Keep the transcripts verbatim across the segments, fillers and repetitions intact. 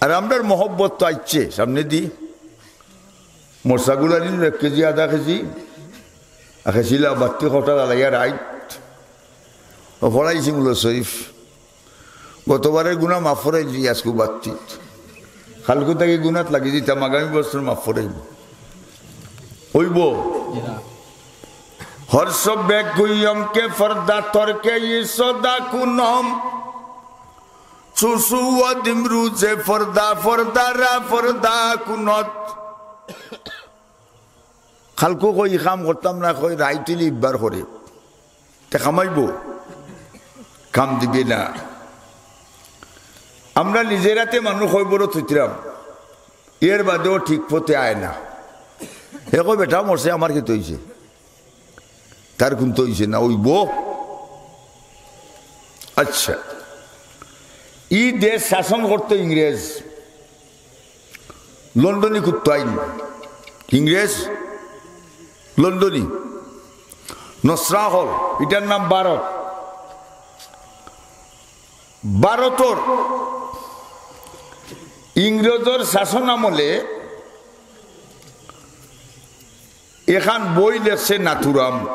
আর আমরার মহব্বত তো আইচ্ছে সামনেদি। মরচাগুলা নিল এক কেজি, আধা কেজি, আর খেছিলা বাত্তি কটা জ্বালাইয়া রাইত। ও ফড়াইছি মুলো শরীফ। গতবারের গুনা মাফ ফড়াইছি আজকু বাত্তিত। কালকু থাকি গুনাত লাগি দিতাম, আগামী বছর মাফ ফড়াইব। অইব। হর সব বেগুয়ম কে ফর্দা তরকে ই সদা কুনম। সুসু ও দিমরু যে ফর্দা ফর্দারা ফর্দা কুনত। কালকু কই ই কাম করতাম না, কই রাইত অইলে ইবার করে। তে কামাইব? কাম দিবে না। আমরা নিজের হাতে মানুষ কয়বরো থইতরাম, এর বাদেও ঠিক পথে আয় না। হে কয়, "বেটা মরছে, আমার কিতা অইছে?" তার কুন্তা অইছে না, অইব। আচ্ছা, ই দেশ শাসন করতো ইংরেজ, লন্ডনী কুত্তাইন, ইংরেজ, লন্ডনী, নসরা অকল, ইটার নাম ভারত। ভারতর ইংরেজর শাসন আমলে এখান বই লেখছে নাথুরাম।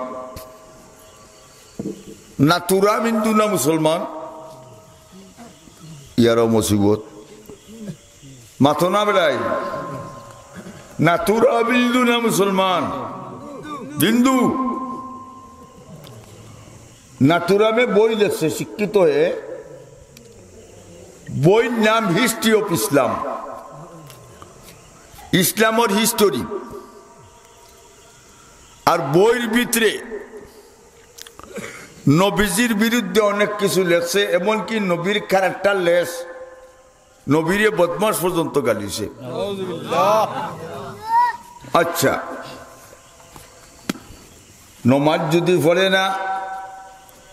নাথুরাম হিন্দু না মুসলমান? ইয়ারও মুসিবত। মাতো না বেড়াই। নাথুরাম হিন্দু না মুসলমান? হিন্দু। নাথুরামে বই লেখছে শিক্ষিত হয়ে। বইর নাম History of Islam, ইসলামর হিস্টোরি। আর বইর ভিতরে নবীজির বিরুদ্ধে অনেক কিছু লেখছে, এমনকি নবীর ক্যারেক্টার লেস, নবীরে বদমাস পর্যন্ত গালিছে। আচ্ছা, নমাজ যদি পড়ে না,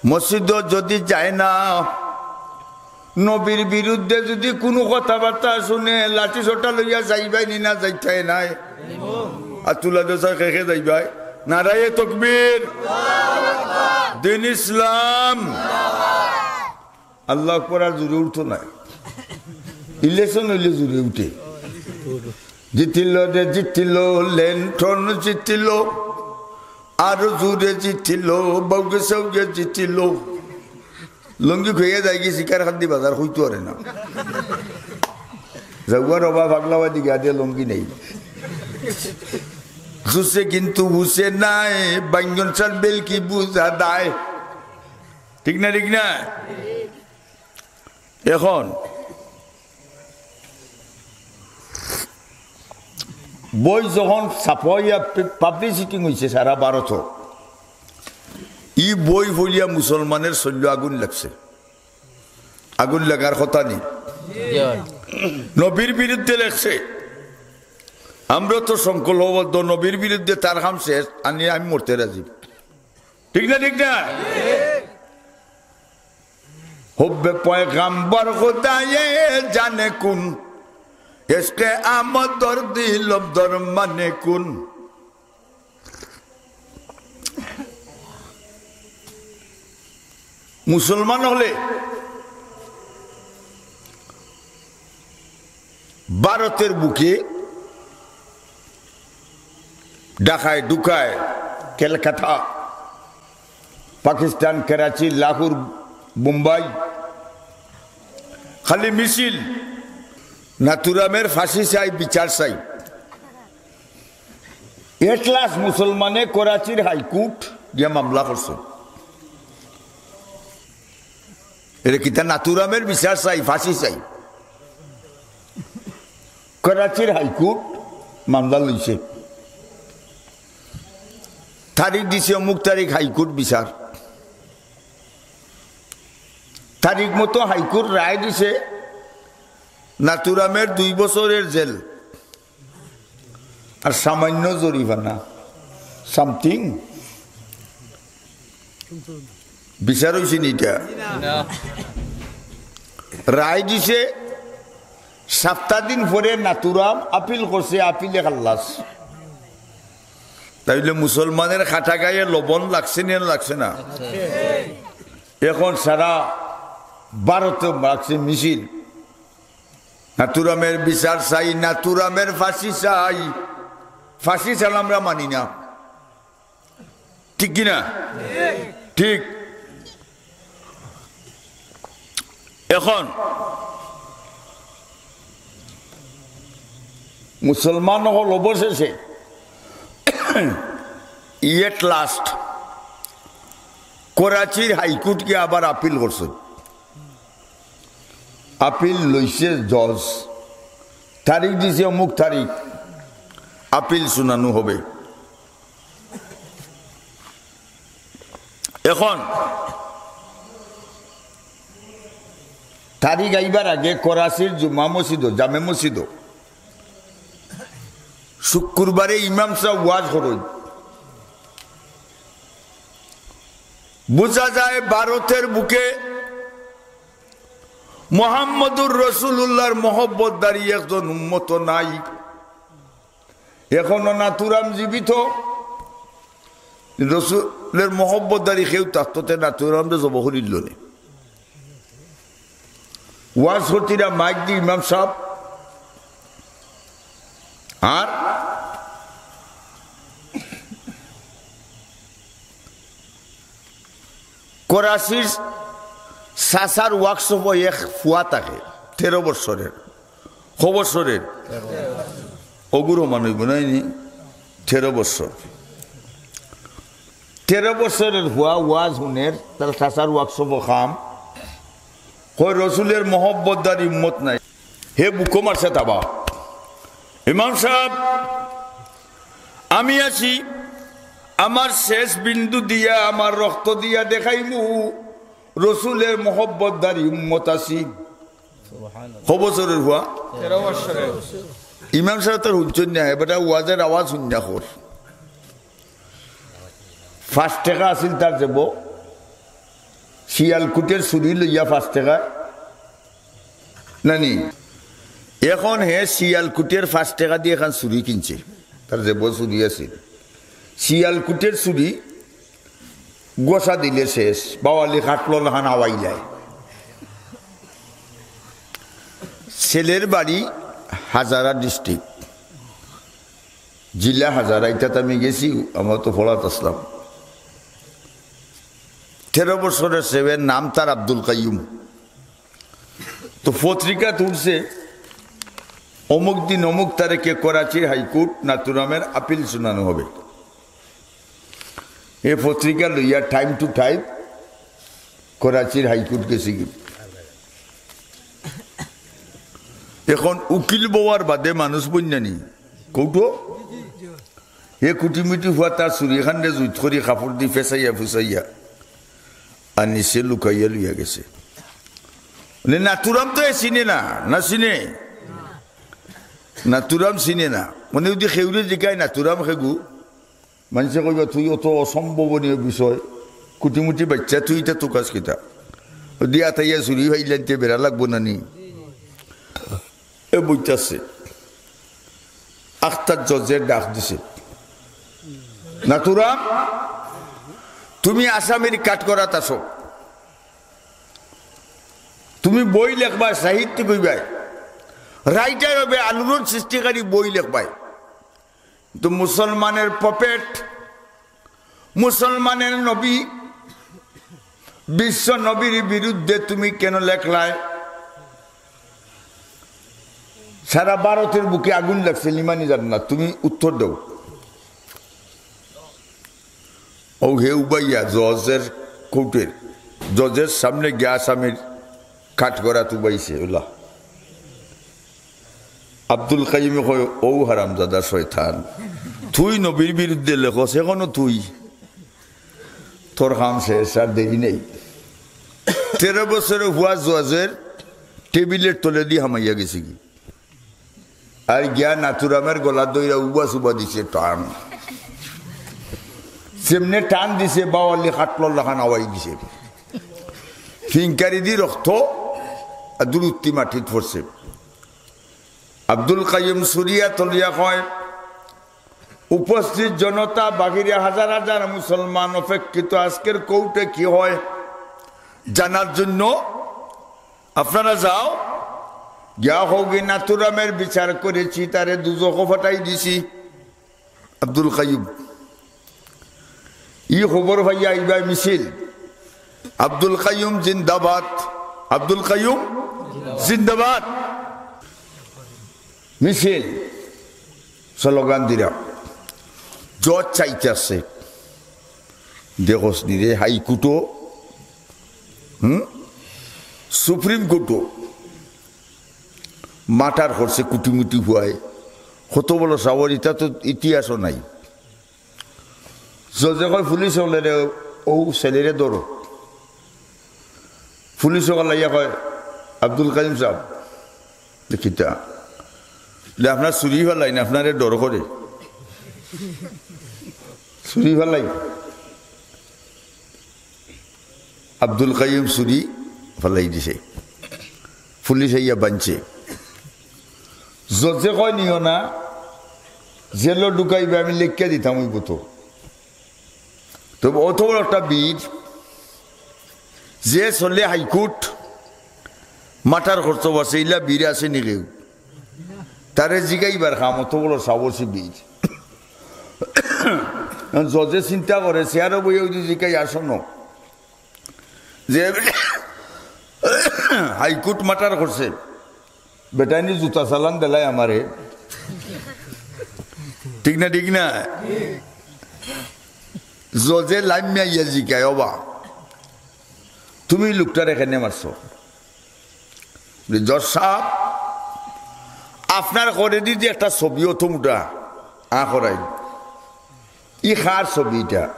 মসজিদও যদি যায় না, নবীর বিরুদ্ধে যদি কুনু কথাবার্তা শুনে, লাঠি সোটা লইয়া যাইবায় নি না যাইতায় নায়? আর তুলা দেশা কে কে যাইবায়? নারায়ে তকবীর, দিন ইসলাম। আল্লাহু আকবার আর জুরে উঠতো নায়। ইলেকশন অইলে জুরে উঠে। জিতিল রে জিতিল, লেন্টন জিতিল, আর জুরে জিতিল, বউগে সউগে জিতিল। লুঙ্গি খুইয়া যায়গি শিকার খান্দি বাজার, খুইতো পারে না। যাওয়ার অভাব আগলাওয়া দিকে আদে লুঙ্গি নেই। জুসে কিন্তু বুসে নাই, বাইঙ্গন চাল বেলকি বুঝা দায়। ঠিক না, ঠিক না? এখন বই যখন ছাপা অইয়া পে-, পাবলিসিটি অইছে সারা ভারত, ই বই পড়িয়া মুসলমানের শরীলো আগুন লাগছে। আগুন লাগার কথা নি? নবীর বিরুদ্ধে লেখছে। আমরা তো সংকল্পবদ্ধ, নবীর বিরুদ্ধে তার কাম শেষ, আনি আমি মরতে রাজি। ঠিক না, ঠিক না? হুব্বে পয়গাম্বর খুদায়ে জানে কুন, ইশকে আমদর দিলম দরমানে কুন। মুসলমান অকলে ভারতর বুকে ঢাকায়, ঢুকায়, কলকাতা, পাকিস্তান, করাচি, লাহোর, বোম্বাই, খালি মিছিল, নাথুরামের ফাঁসি চাই, বিচার চাই। এটলাস মুসলমানে করাচির হাইকোর্ট গিয়া মামলা করছে। এটা কিতা? নাথুরামের বিচার চাই, ফাঁসি চাই। করাচির হাইকোর্ট মামলা লইছে। তারিখ দিছে অমুক তারিখ হাইকোর্ট বিচার। তারিখ মতো হাইকোর্ট রায় দিছে নাথুরামের দুই বছরের জেল। আর সামান্য জরিমানা, something। বিচার অইছে নি ইটা? রায় দিছে, সাপ্তা দিন পরে নাথুরাম আপিল করছে, আপিলে খাল্লাস। তাইলে মুসলমানের কাটা গায়ে লবণ লাগছে নি, লাগছে না? এখন সারা ভারতে লাগছে মিছিল। নাথুরামের বিচার চাই, নাথুরামের ফাঁসি চাই। ফাঁসি ছাড়া আমরা মানি না, ঠিক কি না? ঠিক। এখন মুসলমান অকল অবশেষে at last করাচির হাইকোর্টে আবার আপিল করছে। আপিল লইছে জজ, তারিখ দিছে অমুক তারিখ আপিল শুনানো হবে। এখন তারিখ আইবার আগে করাচির জুমা মসজিদো, জামে মসজিদো শুক্রবারে ইমাম সাহেব ওয়াজ করইন। বুঝা যায় ভারতের বুকে মোহাম্মদুর রসুলুল্লাহর মহব্বতদারী একজন উম্মত নাই। এখনো নাথুরাম জীবিত। রসুলের মহব্বতদারী কেউ থাকতো তে নাথুরামরে জব করিল নে। ওয়াজ করতিরা মাইক দি ইমাম সাহেব। আর করাচির চাচার ওয়ার্কশপো এক ফুয়া থাকে, তেরো বছরের। ক বছরের? অগুর সমান অইবো নায় নি? তেরো বছর। তেরো বছরের ফুয়া ওয়াজ হুনের, তার চাচার ওয়ার্কশপো কাম। কয়, রসুলের মহব্বতদারী উম্মত নাই। হে বুকো মারছে তাবা। ইমাম সাহেব, আমি আছি, আমার শেষ বিন্দু দিয়া, আমার রক্ত দিয়া দেখাইমু, রসুলের মহব্বতদারী উম্মত আছি। ক বছরের ফুয়া? তেরো বছরের। ইমাম সাহেব তার হুনছইন না, এবার ওয়াজের আওয়াজ হুন না কর। পাঁচ টেকা আছিল তার জেবো, শিয়ালকুটের চুড়ি লইয়া পাঁচ টেকা নানি। এখন হে শিয়ালকুটের পাঁচ টেকা দি এখান চুড়ি কিনছে, তার জেবো চুড়ি আছিল। শিয়ালকুটের চুড়ি ঘষা দিলে শেষ, বাওয়ালি কাটলো লাখান আওয়াইলায়। ছেলের বাড়ি হাজারা ডিস্ট্রিক্ট, জেলা হাজারা, ইটাত আমি গেছি, আমরা তো পড়াত আছলাম। তেরো বছরের ছেলে, নাম তার আব্দুল কাইয়ুম। তো পত্রিকাত উঠছে, অমুক দিন অমুক তারিখে করাচির হাইকোর্ট নাথুরামের আপিল শুনানো হবে। এ পত্রিকা লইয়া time to time করাচির হাইকোর্ট গেছে কি। এখন উকিল বওয়ার বাদে মানুষ বন্যানি কৌটো, এ কুটিমুটি ফুয়া তার চুড়ি খান্ডে জুইত করি কাপড় দি ফেসাইয়া ফুসাইয়া আর নিচে লুকাইয়া লইয়া গেছে। মানে নাথুরাম তো এ চিনে না, না চিনে? নাথুরাম চিনে না। মানে যদি খেউরে জিকায় নাথুরাম খেগু, মানষে কইবা, "তুই অত অসম্ভবনীয় বিষয়, কুটিমুটি বাচ্চা, তুই ইতা তুকাস কিতা?" দিয়া তাইয়া চুড়ি ফাইলাইতে বেড়া লাগবো না নি? এ বইতাছে। আখতার জজে ডাক দিছে, "নাথুরাম, তুমি আসামির কাঠগড়াত আসো। তুমি বই লেখবায়, সাহিত্যিক অইবায়, রাইটার হবে, আলোড়ন সৃষ্টিকারী বই লেখবায়।" তো মুসলমানের পপেট, মুসলমানের নবী, বিশ্ব নবীর বিরুদ্ধে তুমি কেন লেখলায়? সারা ভারতের বুকে আগুন লাগছে, লিমানি জান্নাত, তুমি উত্তর দাও। ও হে উবাইয়া জজের কোর্টের, জজের সামনে গিয়া আসামির কাঠগড়াত উবাইছে, ওলা। আব্দুল কাইয়ুমে কয়, "ও হারামজাদা শয়তান, তুই নবীর বিরুদ্ধে লেখস, এখনো তুই, তোর কাম শেষ, আর দেরি নেই।" তেরো বছরে ফুয়া জজের টেবিলের তলেদি হামাইয়া গেছে কি। আর গিয়া নাথুরামের গলা ধইরা উবা সুবা দিছে টান। সেমনে টান দিছে, বাওয়ালি কাটলর লাখান আওয়াই দিছে। ফিনকারি দি রক্ত আর দুরুত্তি মাটিত পড়ছে। আব্দুল কাইয়ুম সুরিয়া তলিয়া কয়, "উপস্থিত জনতা, বাহিরে হাজার হাজার মুসলমান অপেক্ষিত, আজকের কোর্টে কি হয় জানার জন্য। আপনারা যাও, গিয়া কওগি, নাথুরামের বিচার করেছি, তারে দুজখো ফাটাই দিছি। আব্দুল কাইয়ুম, ই খবর পাইয়া ইবায় মিছিল, "আব্দুল কাইয়ুম জিন্দাবাদ, আব্দুল কাইয়ুম জিন্দাবাদ।" মিছিল, স্লোগান দিরা, জজ চাইতাছে। দেখোস নি রে, হাইকোর্টও, হুম, সুপ্রিম কোর্টও মার্ডার করছে কুটিমুটি পুয়ায়। কত বড় সাহস, ইতা তো ইতিহাসও নাই। জজে কয়, "পুলিশ অকলরে, অউ ছেলেরে ধরো।" পুলিশ অকল আইয়া কয়, "আব্দুল কাইয়ুম সাব, দেখিতা, বলে, আপনার ছুরি ফালাইন, আপনারে ডর করে। ছুরি ফালাইন।" আব্দুল কাইয়ুম ছুরি ফালাই দিছে, পুলিশ আইয়া বানছে। জজে কয়, "নিও না, জেলো ঢুকাইবে, আমি লেখিয়া দিতাম অউ বুতো।" তো অত বড় একটা বীর, যে চলে হাইকোর্ট মার্ডার করতো পারছে, ইলা বীর আছে নি কেউ? তারে জিগাইবার কাম, অত বড় সাহসী বীর। এখন জজে চিন্তা করে, চেয়ারো বইয়া অউ যে জিগাই, "আসো ন, যে হাইকোর্ট মার্ডার করছে, বেটাইনি জুতা চালান দিলাই আমারে।" ঠিক না, ঠিক না? জজে লামিয়া আইয়া জিগায়, "ওবা, তুমি লোকটারে কেনে মারছো?" বলে, "জজ সাব, আপনার করেদি যে একটা ছবি অত মুটা আ করাই, ই কার ছবি ইটা?"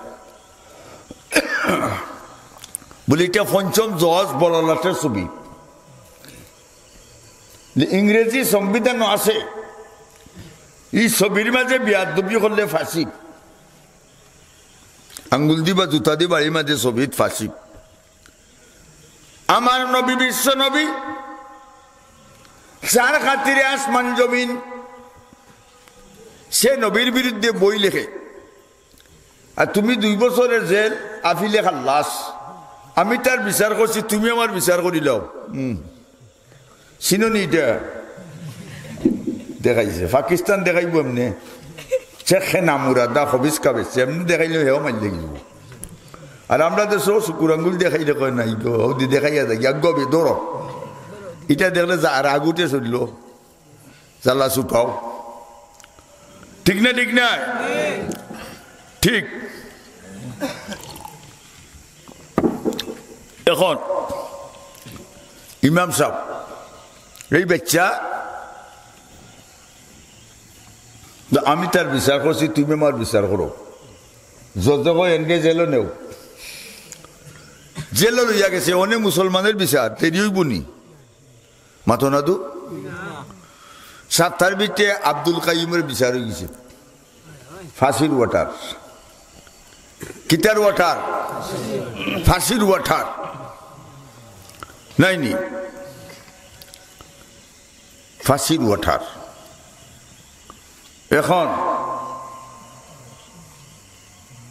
বলে, "ইটা পঞ্চম জজ বড়লাটের ছবি।" বলে, "ইংরেজি সংবিধানও আছে, ই ছবির মাঝে বেয়াদবি করলে ফাঁসি, আঙ্গুল দি বা জুতা দি বাড়ির মাঝে ছবিত ফাঁসি।" আমার নবী, বিশ্ব নবী, যার খাতিরে আসমান জমিন, সে নবীর বিরুদ্ধে বই লেখে, আর তুমি দুই বছরের জেল, আপিলে খাল্লাস। আমি তার বিচার করছি, তুমি আমার বিচার করিলাও। হুম, চিনো নি ইটা? দেখাইছে, পাকিস্তান দেখাইবো এমনে। চেখে নামুরা দা খবিস খাবেছে, এমনে দেখাইলে হেও মাইর লাগি যাইবো। আর আমরা দেশো শুকুর আঙ্গুল দেখাইলে কয়, "নাই গো, হৌদি দেখাইয়া দেখি, আগ গবে ধরো।" ইটা দেখলে যা রাগ উঠে চললো, জ্বালা ছুপাও। ঠিক না, ঠিক না? ঠিক। এখন ইমাম সাব, এই বাচ্চা, আমি তার বিচার করছি, তুমি আমার বিচার করো। জজে কয়, "এনকে জেলো নেও।" জেলো লইয়া গেছে, অনে মুসলমানের বিচার, দেরি অইবো নি? মাতো না তো? সাতটার ভিতরে আব্দুল কাইয়ুমের বিচার অই গেছে। ফাঁসির অর্ডার। কিতার অর্ডার? ফাঁসির অর্ডার। নাই নি? ফাঁসির অর্ডার। এখন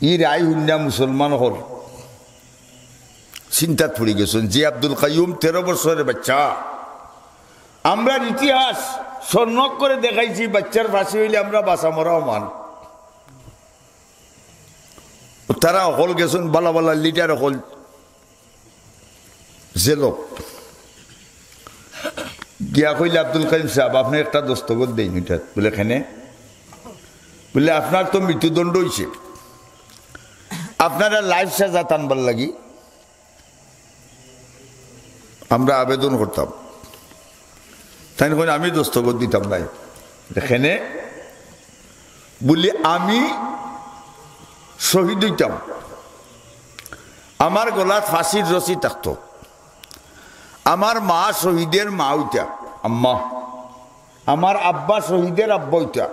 ই রায় হুনিয়া মুসলমান অকল চিন্তাত পড়ি গেছইন যে আব্দুল কাইয়ুম তেরো বছরের বাচ্চা, আমরার ইতিহাস স্বর্ণাক্ষরে দেখাইছি, বাচ্চার ফাঁসি অইলে আমরা বাঁচা মরা সমান। তারা অকল গেছইন, বালা বালা লিডার অকল জেলো। গিয়া কইলে, "আব্দুল কাইয়ুম সাব, আপনে একটা দস্তখত দেইন ইটাত।" বলে, "কেনে?" বলে, "আপনার তো মৃত্যুদণ্ড অইছে, আপনারে life সাজা টানবার লাগি আমরা আবেদন করতাম।" তাইন কইন, "আমি দস্তখত দিতাম নায়।" কেনে? বলে, "আমি শহীদ অইতাম, আমার গলাত ফাঁসির রশি থাকতো, আমার মা শহীদের মা অইতা, আম্মা, আমার আব্বা শহীদের আব্বা অইতা,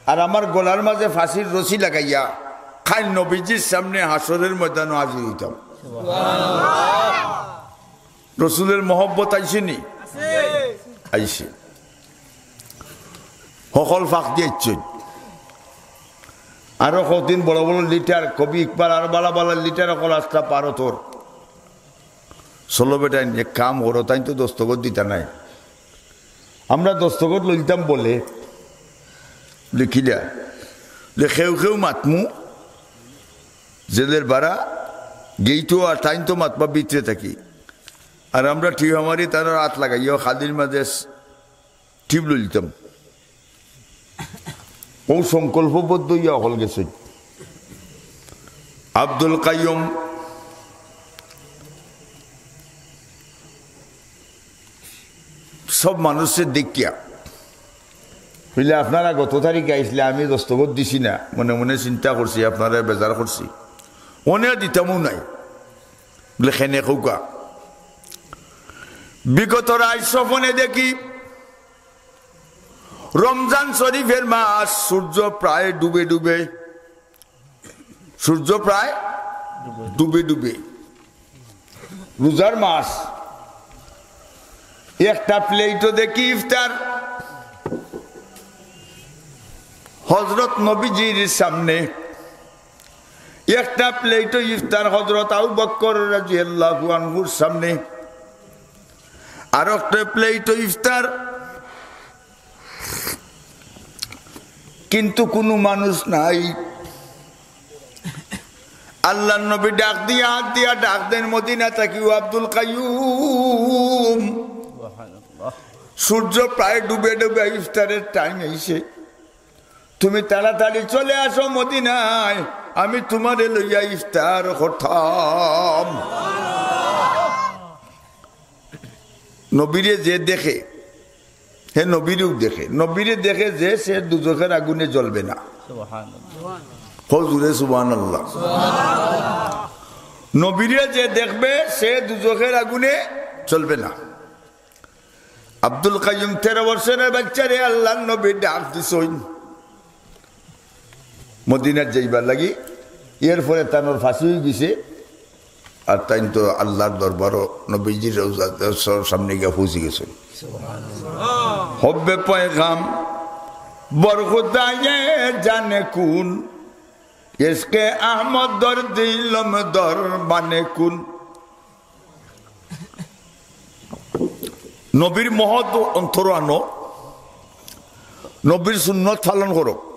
আর আমার গলার মাঝে ফাঁসির রশি লাগাইয়া কাইল নবীজির সামনে হাশরের ময়দানো হাজির অইতাম।" রসুলের মহব্বত আইছে নি? আইছে। হকল ফাঁক দিয়া আইছে। আরো কতদিন বড় বড় লিডার, কবি ইকবাল, আরো বালা বালা লিডার হকল আসলা ভারতর। চলো বেটা, এক কাম করো, তাইন তো দস্তখত দিতা নায়। আমরা দস্তখত লইতাম বলে, লিখিলা যে কেউ কেউ মাতমু, জেলের বারা গেইটও আর তাইন তো মাতবা ভিতরে থাকি, আর আমরা টিপ আমারি তারার আত লাগাইয়া খালির মাঝে টিপ লইতাম। ও সংকল্পবদ্ধ ইয়া হল গেছে। আব্দুল কাইয়ুম সব মানুষরে দেখিয়া বলে, "আপনারা গত তারিখে আইসলে, আমি দস্তখত দিছি না, মনে মনে চিন্তা করছি, আপনারা বেজার করছি, অনে দিতামও নাই।" বলে, "কেনে কউক্কা?" "বিগত রাইত স্বপনে দেখি রমজান শরীফের মাস, সূর্য প্রায় ডুবে ডুবে, সূর্য প্রায় ডুবে ডুবে, রোজার মাস, একটা প্লেটও দেখি ইফতার হজরত নবীজির সামনে, একটা প্লেটও ইফতার হজরত আবু বকর রাদিয়াল্লাহু আনহুর সামনে, আর একটা প্লেটও ইফতার, কিন্তু কোনো মানুষ নাই।" আল্লাহর নবী ডাক দিয়া, হাত দিয়া ডাক দেন মদিনা থাকি, "ও আব্দুল কাইয়ুম, সূর্য প্রায় ডুবে ডুবে, ইফতারের টাইম আইছে, তুমি তাড়াতাড়ি চলে আসো মদিনায়, আমি তোমারে লইয়া ইফতার করতাম।" নবীরে যে দেখে, হে নবীরেও দেখে। নবীরে দেখে যে, সে দুজখের আগুনে জ্বলবে না। সুবহানাল্লাহ। হজুরে সুবহানাল্লাহ। নবীরে যে দেখবে, সে দুজখের আগুনে জ্বলবে না। আব্দুল কাইয়ুম তেরো বছরের বাচ্চারে আল্লাহর নবী ডাক দিছইন মদিনাত যাইবার লাগি। এরপরে তানোর ফাঁসি হয়ে গেছে, আর তাইন তো আল্লাহর দরবারও নবীজির রওজার সামনে গিয়া পৌঁছে গেছে। হব্বে পয়গাম বরখুদায়ে জানে কুন, ইশকে আহমদ দর দিলম দর মানে কুন। নবীর মহব্বত অন্তর আনো, নবীর সুন্নত পালন করো।